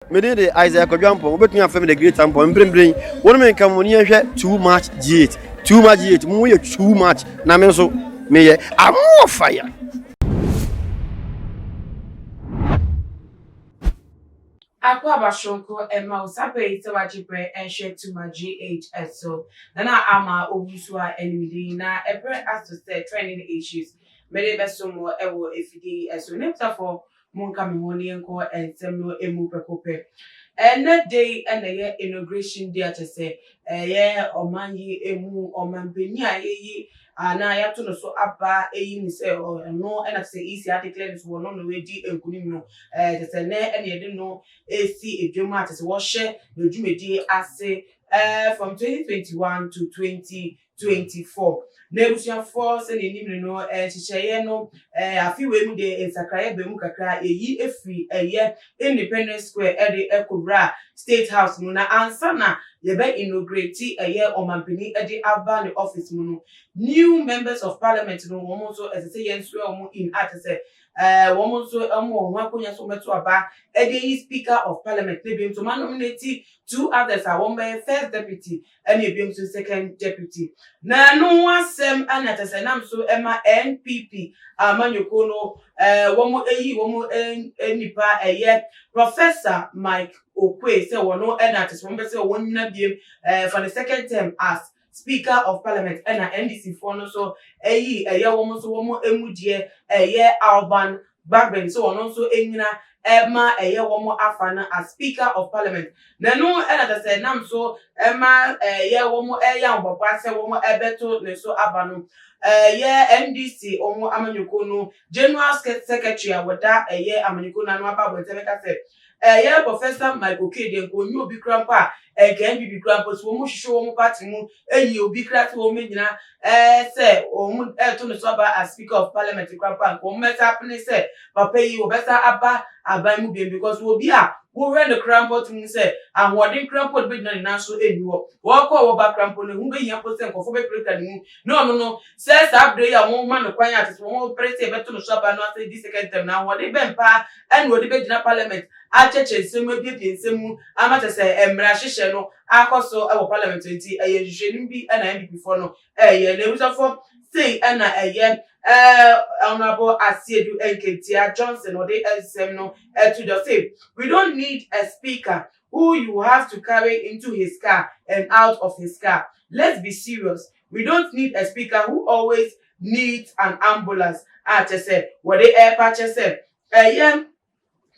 Me din de Isaiah Kwadwo Ampong, wobɛtumi afrɛ me The Great Ampong. Mprempren, wo ne me nka mo ne yɛnhwɛ Too Much G8. Too Much G8, mo yɛ too much, na me nso meyɛ I'm more fire. Akwaaba soronko ɛma wo saa berɛ yi sɛ wagye berɛ ɛrehwɛ Tuma GH so. Nana Ama Owusu a ɛne me din na ɛberɛ aso sɛ trending issues mede bɛsom mo ɛwɔ afidie yi so. N'abusuafoɔ Monka me ho na yɛnkɔ nsɛm no mu prɛko pɛ. Ɛnnɛ da yi na ɛyɛ inauguration day a kyerɛ sɛ ɛyɛ ɔman yi mu ɔmanpanin a yɛayi anaa yɛato no so aba ayi no sɛ ɔno na kyerɛ sɛ EC adeclare no sɛ ɔno na wadi nkunim no. Kyerɛ sɛ nnɛ na yɛde no resi dwam a kyerɛ sɛ wɔhyɛ n'adwumadie ase from 2021 to 20 24. Na abusuafoɔ sɛdeɛ yɛnim no no, nhyehyɛeɛ no, afe wei mu deɛ nsakraeɛ baa mu kakra, yɛyi firi ɛyɛ Independence Square de kɔwura State House mu. Na ansa na yɛbɛ inaugurate ɛyɛ ɔmanpanin de aba ne office mu no, new members of parliament no wɔn nso ɛsɛ sɛ yɛn swear wɔn in a kyerɛ sɛ wɔn nso wɔn wɔ ho akonya sɛ wɔbɛto aba de ayi Speaker of Parliament na bio nso wɔn anominate two others a wɔn bɛyɛ first deputy ɛna ebinom nso second deputy. Na ɛno ho asɛm ɛna kyɛ sɛ nam so ɛma NPP amanyɔkuo no ɛɛ wɔn ayi wɔn nipa ɛyɛ Professor Mike Oquaye sɛ wɔn ɛna kyɛ sɛ wɔn bɛ sɛ wɔn nyina biem ɛɛ for the second term as Speaker of Parliament ɛna NDC foɔ no nso ɛyi ɛyɛ wɔn nso wɔn emu deɛ ɛyɛ Alban Bagbin sɛ ɔno nso nnyina mma ɛyɛ wɔn afa no as Speaker of Parliament. Na ɛno na kyerɛ sɛ ɛnam so ma ɛyɛ wɔn ɛyɛ ahoboaboa sɛ wɔn ɛbɛto ne so aba no. Ɛyɛ NDC wɔn amanyɔkuo no General Secretary a wɔda ɛyɛ amanyɔkuo no ano aba abɔnten abɛka sɛ ɛyɛ Professor Mike Oquaye deɛ nka ɔnyɛ obi koraa mpo a ɛnka NPP koraa mpo sɛ wɔn hwehwɛ wɔn party mu ayi obi koraa sɛ wɔn mmɛgyina ɛɛ sɛ wɔn ɛreto ne so aba as Speaker of Parliament koraa mpo a nka wɔn mmɛsa apene sɛ papa yi wɔbɛsa aba aban mu biom because obi a wohwɛ no koraa mpo tumi hu sɛ ahoɔden koraa mpo a ɔde bɛgyina ne nan so nni hɔ. Wɔkɔ a wɔba koraa mpo no ɛho bɛhia mpo sɛ nkurɔfoɔ bɛpirakira ne mu na ɔno no sɛ saa berɛ yi a wɔma no kwan a kyerɛ sɛ wɔpere sɛ yɛbɛto no so aba no asɛ di second term no ahoɔden bɛn paa ɛna ɔde bɛgyina parliament akyerɛkyerɛ nsɛm mu abiebie nsɛm mu ama kyerɛ sɛ mmara hyehyɛ no akɔ so wɔ parliament nti ɛyɛ nhwehwɛnim bi na NPP foɔ no ɛyɛ na abusuafoɔ sei ɛna ɛyɛ ɛɛ Honourable Asiedu Nketia Johnson ɔde nsɛm no ɛto dwa say we don't need a speaker who you have to carry into his car and out of his car let's be serious we don't need a speaker who always needs an ambulance a kyerɛ sɛ wɔde ɛrepa kyerɛ sɛ ɛyɛ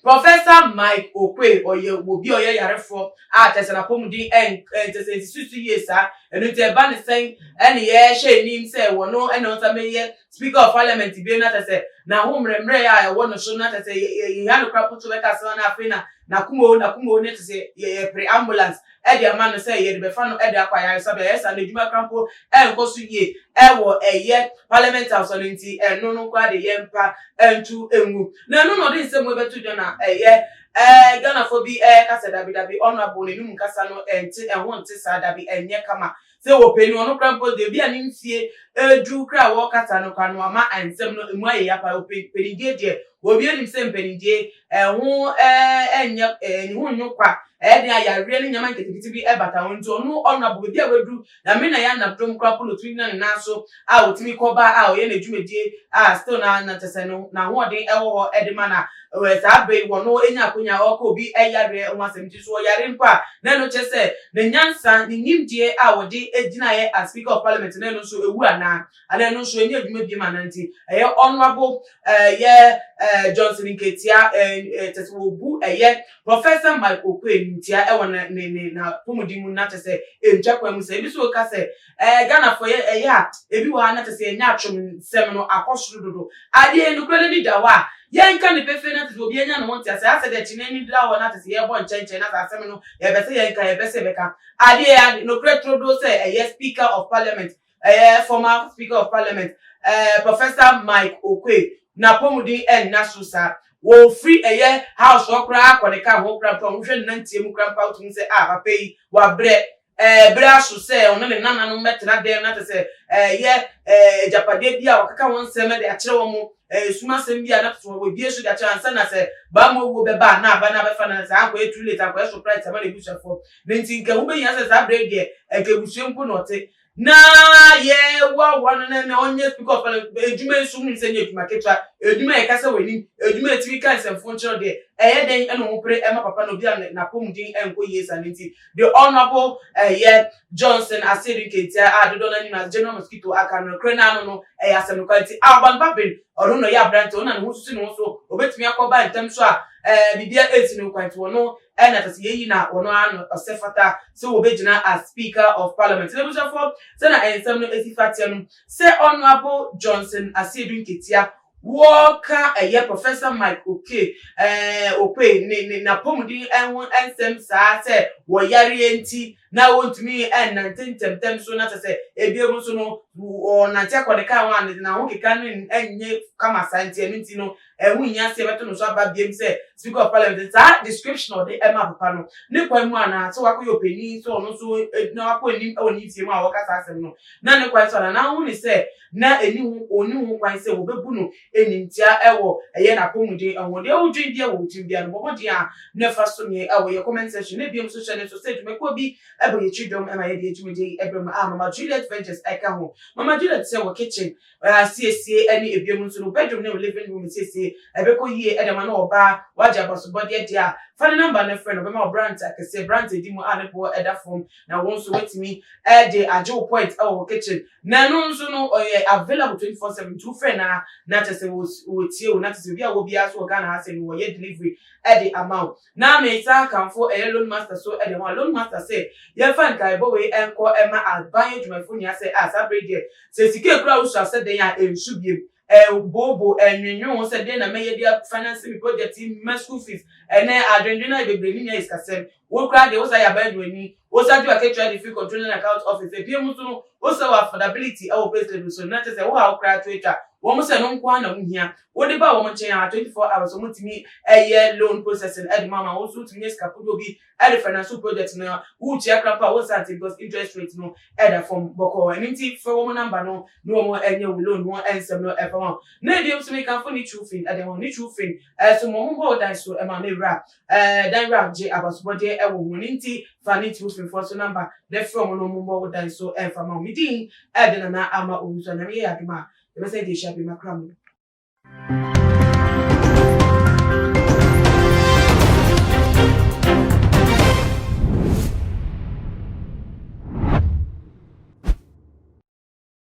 Professor Mike Oquaye, ɔyɛ obi a ɔyɛ yarefoɔ a kyerɛ sɛ n'apɔmuden ɛn kyerɛ sɛ nsisi so yie saa. Ɛno nti ɛba ne sɛn ɛne yɛhyɛ anim sɛ wɔno ɛna ɔnsa bɛyɛ Speaker of Parliament bio na kyerɛ sɛ n'ahomerɛmmerɛ a ɛwɔ no so na kyerɛ sɛ yɛhia no koraa mpo so bɛka asɛm na afei na n'akoma o n'akoma o ne kyerɛ sɛ yɛpere ambulance de ama no sɛ yɛde bɛfa no de akɔ ayaresabea, ɛyɛ saa no adwuma koraa mpo ɛnkɔ so yie ɛwɔ ɛyɛ parliament house no nti ɛno no koraa de yɛmpa ntu ngu. Na ɛno na ɔde nsɛm wei bɛto dwa na ɛyɛ ɛɛ Ghanafoɔ bi ɛɛka sɛ dabi dabi honourable n'anum kasa no ɛnte ɛho nte saa dabi ɛnyɛ kama sɛ wɔpɛ ni ɔno koraa mpo deɛ bi a ne mfie ɛduru koraa a wɔrekasa no koraa no ama nsɛm no emu ayɛ ya paa ɔpɛ mpanindie deɛ obi anim sɛ mpanindie ɛho ɛnyɛ ɛne ho nyo kwa ɛyɛ den a yareɛ ne nneɛma nketenkete bi ɛbata ho nti ɔno ɔno baabi a waduru na me na yɛ anadom koraa mpo na ɔtumi gyina ne nan so a ɔtumi kɔ ba a ɔyɛ n'adwumadie a still na na kyɛ sɛ no n'ahoɔden ɛwɔ hɔ ɛde ma na ɛwɔ saa bere yi wɔno enya akonya a ɔka obi ɛyareɛ ho asɛm nti so ɔyare mpo a na ɛno kyerɛ sɛ ne nyansa ne nimdeɛ a wɔde gyinaeɛ as speaker of parliament na ɛno nso ɛwu anaa anaa ɛno nso ɛnyɛ adwuma biem anaa nti ɛyɛ honourable ɛyɛ Johnson Nketia kyerɛ sɛ wɔbu ɛyɛ Professor Mike Oquaye ntia ɛwɔ ne ne ne n'apɔmuden mu na kyerɛ sɛ ɛntwa kwan mu sɛ ebi nso ka sɛ ɛɛ Ghanafoɔ yɛ ɛyɛ a ebi wɔ ha na kyerɛ sɛ yɛnyɛ atwom nsɛm no akɔ soro dodo adeɛ nokorɛ no ani da hɔ a yɛnka no pefee na kyerɛ sɛ obi anya ne ho nteaseɛ asɛ deɛ kyene ani da hɔ na kyerɛ sɛ yɛbɔ nkyɛnkyɛn na sɛ asɛm no yɛpɛ sɛ yɛnka yɛpɛ sɛ yɛbɛka adeɛ ade nokorɛ turodoo sɛ ɛyɛ Speaker of Parliament ɛyɛ former Speaker of Parliament ɛɛ Professor Mike Oquaye n'apɔmuden ɛnna so saa. Wɔfiri ɛyɛ house hɔ koraa kɔ ne car ho koraa mpo a wohwɛ ne nanteɛ mu koraa mpo a wotumi hu sɛ ah papa yi wabrɛ ɛɛ berɛ aso sɛ ɔne ne nananom bɛtena dɛm na kyerɛ sɛ ɛyɛ ɛɛ agyapadeɛ bi a wɔkeka ho nsɛm de akyerɛ wɔn Ɛyɛ sum asɛm bi a na so wɔbue so de akyerɛ ansa na sɛ bammɔ wuo bɛba a na aba no abɛfa no saa akɔyɛ too late, akɔyɛ surprise ama n'abusuafoɔ. Ne nti nka ho bɛhia sɛ saa berɛ yi deɛ ɛnka abusua mpo na ɔte na yɛwoawoa no na na ɔnyɛ Speaker of Parliament. Adwuma yi nso wonim sɛ nyɛ adwuma ketewa, adwuma a yɛkasa wɔ anim, adwuma a ɛtumi ka nsɛmfo nkyerɛ deɛ ɛyɛ dɛn ɛna ɔmo pere ɛma papa no obi a n'apɔmuden ɛnkɔ yie saa. Ne nti the Honourable ɛyɛ Johnson Asiedu Nketia a dodoɔ no anim as General Mosquito aka no korɛ n'ano no, ɛyɛ asɛm no kwan. Nti Alban Bagbin, ɔno na ɔyɛ aberante, ɔno na ne ho susu ne ho so obetumi akɔba ntɛm so a biribiara ɛnsi ne ho kwan. Nti wɔno ɛna kyɛ sɛ yɛyi na wɔno ano ɔsɛ fata sɛ wɔbɛgyina as Speaker of Parliament. Na abusuafoɔ, sɛ na nsɛm no esi fa teɛ no sɛ Honourable Johnson Asiedu Nketia wɔka ɛyɛ Professor Mike Oquaye Oquaye ne n'apɔmuden ɛho nsɛm saa sɛ wɔyareɛ nti na wɔntumi ɛnnante ntɛmtɛm so, na kyɛ sɛ ebien nso no ɔnante akɔ ne kaa ho a ne ho keka no ɛnyɛ kama saa. Nti ɛno nti no ɛho nyia sɛ yɛbɛto no so aba biem sɛ Speaker of Parliament. Saa description a ɔde ɛma papa no ne kwan mu anaa sɛ wakɔyɛ ɔpanin sɛ ɔno nso na wakɔ anim ɛwɔ ne mfie mu a wɔka saa asɛm no na ne kwan so ana na ho ne sɛ na ɛni ho ɔni ho kwan sɛ wɔbɛbu no enimtia ɛwɔ ɛyɛ n'apɔmuden ɛho deɛ. Ɔdwen deɛ wɔ tirim bia no, bɔ mmɔden a ne fa so neɛ ɛwɔ yɛ comment section. Na ebiem nso hyɛ ne nso sɛ dwumakuo bi ɛbɔ yɛ akyi dɔm ɛma yɛde dwumadie yi ɛbrɛ mu a Mama Juliet Ventures ɛka ho. Mama Juliet sɛ wɔ kitchen asiesie ɛne ebiem nso no bedroom ne living room siesie ɛbɛkɔ yie ɛde ma no. Ɔbaa wagye abasobɔdeɛ deɛ a, fa ne number no frɛ no, ɔbɛma wo brand akɛseɛ, brand edi mu a ne boɔ ɛda fam na wɔn nso watumi ɛde agye wo point ɛwɔ wɔ kitchen. Na ɛno nso no ɔyɛ available 24/7. Nti wofrɛ na kyerɛ sɛ wɔtie wo na kyerɛ sɛ obi a wɔ biara so wɔ Ghana ha sɛ no wɔyɛ delivery ɛde ama wo. Na mesa akamfo ɛyɛ Loan Master so ɛde ho a Loan Master sɛ yɛmfa nkaebɔ wei ɛnkɔ ɛma aban adwumayɛfo nyinaa sɛ a saa bere deɛ sɛ sika ekura wo so asɛ den a ɛnsu biem, ɛbobo ɛnwenwen ho sɛ deɛ na mɛyɛ de finance mi project yi ma school fees. Ɛnɛ adwendwen ayɛ bebree ne nyinaa yɛ sikasɛm. Wo kura deɛ wosa yɛ aban adwumani, wosa gye wakatua de fi Controlling Account Office. Ebien mu nso no wosa wɔ affordability ɛwɔ payslip so na kyerɛ sɛ wo ha wo kura to atwa wɔn sɛ no nko ara na wohia. Wode ba wɔn nkyɛn a, 24 hours wɔn tumi ɛyɛ loan processing ɛde ma ma wɔn nso tumi nye sika kodoɔ bi ɛde finance project no. Wotua kora pa wɔn nsa ante because interest rate no ɛda fam bɔkɔɔ. Ɛno nti fɛ wɔn number no na wɔn ɛnyɛ wo loan ho ɛnsɛm no ɛfa wɔn. Na ebi nso mekanfo ne true fin ɛde ho ne true fin ɛso mo ho bɔ dan so ɛma ne wura dan wura gye abasobɔdeɛ ɛwɔ ho ne nti fa ne true fin foɔ so number na frɛ wɔn na wɔn bɔ wo dan so ɛmfa ma wɔn. Mi din ɛde Nana Ama Owusu. Anyame yɛ adum a yɛbɛsɛ de ehyia bi makra mu.